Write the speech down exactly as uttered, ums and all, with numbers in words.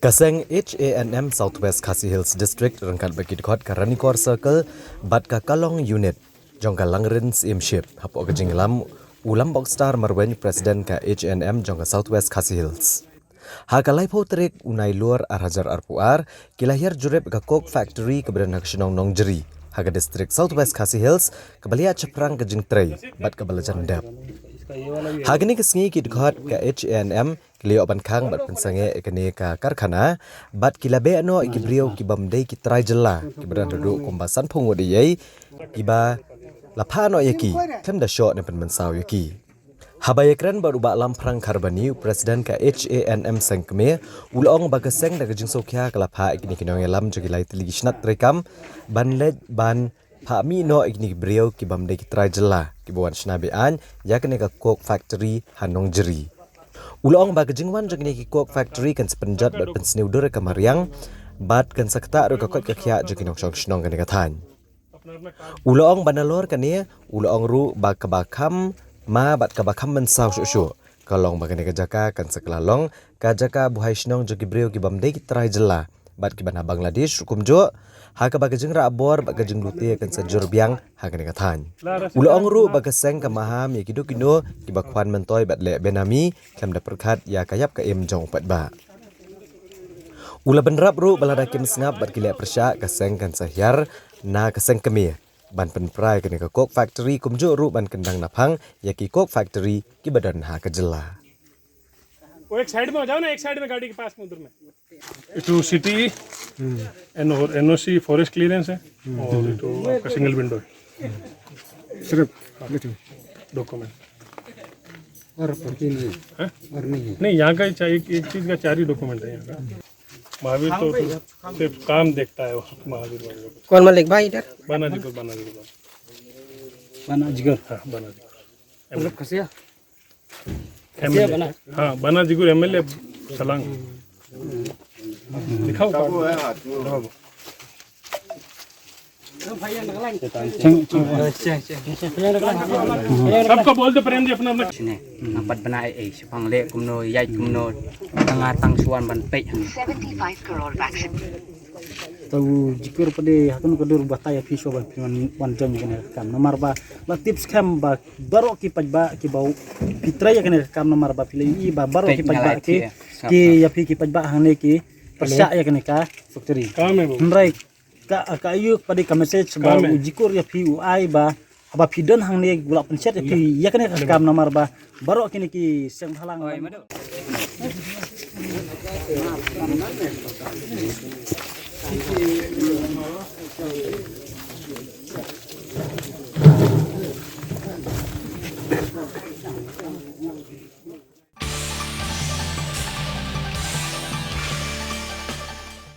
Ka seng H A N M South West Khasi Hills District ryngkat bad ki dkhot ka Ranikor Circle bad ka Kalong Unit jong ka Langrin Syiemship hapoh ka jingïalam u Lambok Star Marwein, President ka H A N M jong ka South West Khasi Hills. Ha ka laiphew tarik u Nailur ar hajar arphew ar, ki la hiar jurip ka Coke Factory kaba don ha ka shnong Nongjri ha ka district South West Khasi Hills, kaba la ïaid shaphrang ka jingtrei bad kaba la jan dep. Ha kane ka sngi ki dkhot ka H A N M ki la ïoh ban khang bad pynsangeh ïa kane ka karkhana bad ki la beh noh ïa ki briew ki bym dei ki trai jylla kiba don haduh kumba sanphew ngut ïa kiba la phah noh ïa ki khlem da shoh ne pynmynsaw ïa ki. Haba ïakren bad u Bah Lamphrang Kharbani, u President ka H A N M Seng Kmie, u la ong ba ka seng da ka jingsngewkhia ka la phah ïa kine ki nongïalam jong ki lai tylli ki shnat treikam ban leit ban phah mih noh ïa kine ki briew ki bym dei ki trai jylla kiba wan shna be-aiñ ïa kane ka Coke Factory ha Nongjri. U la ong ba ka jingwan jong kine ki Coke Factory kan sa pynjot bad pynsniew dur ïa ka mariang bad kan sa ktah ruh ïa ka koit ka khiah jong ki nongshong shnong kane ka thaiñ. U la ong ba nalor kane, u la ong ruh ba kaba kham ma bad kaba kham mynsaw shuh shuh ka long ba kane ka jaka kan sa kylla long ka jaka buhai shnong jong ki briew ki bym dei ki trai jylla bad kiba na Bangladesh ruh kumjuh, ha kaba ka jingrah bor bad ka jinglute kan sa jur biang ha kane ka thaiñ. U la ong ruh ba ka seng ka maham ïa kino kino kiba khwan myntoi bad leh benami khlem da pyrkhat ïa ka ïap ka im jong u paidbah. U la bynrap ruh ba lada kim sngap bad ki leh pyrshah, ka seng kan sa hiar na ka Seng Kmie ban pynpra ïa kane ka Coke Factory kumjuh ruh ban kyndang naphang ïa ki Coke Factory kiba don ha ka jylla. वो एक साइड में हो जाओ ना, एक साइड में गाड़ी के पास में, उधर में। इट टू सिटी एन और एनओसी फॉरेस्ट क्लियरेंस है और इट टू आपका सिंगल विंडो है। सिर्फ लिखो। डॉक्यूमेंट और बाकी नहीं है। हैं? और नहीं है। नहीं, यहाँ का ही चा- एक, एक चीज का चार ही डॉक्यूमेंट है यहाँ का। महावीर तो सिर्फ काम देखता है वो, महावीर बाबू। कौन मालिक भाई इधर? बाना जिगर, बाना जिगर। बना जिगर। हाँ, बाना जिगर। मतलब खसिया। एमएलए। हाँ, बाना जिगर एमएलए सलांग। दिखाओ कार्ड। सबको बोल दो प्रेम जी अपना अपना। Shane, nga pat bna ei ei shaphang leh kumno, ïaid kumno, tang nga tang shuan ban peit hangne. Seventy-five crore vaccine. Tau jikur pade hakun kadur batai api shuwa ban phi wan wan jam ïa kane ka kam. Namar ba la tip skhem ba baroh ki paidbah ki bau phi trai ïa kane ka kam namar ba phi la i ba baroh ki paidbah ki ki ïa phi ki paidbah hangne ki pyrshah ïa kane ka factory. Hynrei ka ka ayu pade ka message ba u jikur ïa phi u ai ba haba phi don hangne u la pynshad ïa phi ïa kane ka kam namar ba baroh kine ki seng bhalang.